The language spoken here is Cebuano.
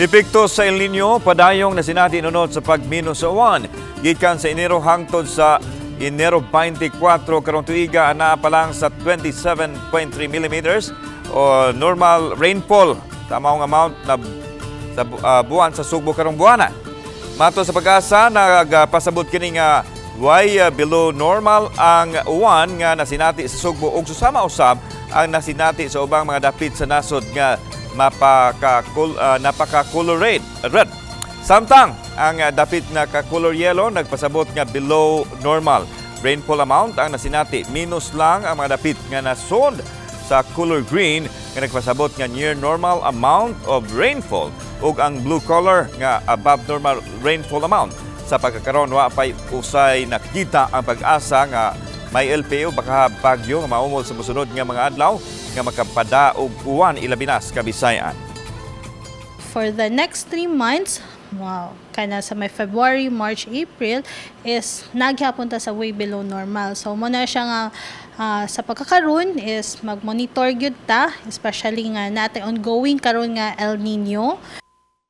Epekto sa El Nino, padayong nasinati inunod sa pagminus sa uwan. Gikan sa Enero hangtod sa Enero 24 karong tuiga, anaa pa lang sa 27.3 millimeters o normal rainfall sa maong amount na sa buwan sa Sugbo karong buwana. Matod sa PAGASA, nagpasabot kini nga way below normal ang uwan nga nasinati sa Sugbo ug susama usab ang nasinati sa ubang mga dapit sa nasod nga napaka color red. Red. Samtang ang dapit na ka-color yellow nagpasabot nga below normal rainfall amount ang nasinati. Minus lang ang mga dapit nga nasod sa color green nga nagpasabot nga near normal amount of rainfall ug ang blue color nga above normal rainfall amount. Sa pagkakaron, wa pay usay nakita ang PAGASA nga may LPO baka bagyo nga maumol sa mosunod nga mga adlaw nga makapada og uwan ilabi na sa Kabisayan. For the next 3 months, wow, kana sa may February, March, April, is nagyapon ta sa way below normal. So, mao na siya nga sa pagkakaroon is mag-monitor gyud ta, especially nga natay ongoing karon nga El Nino.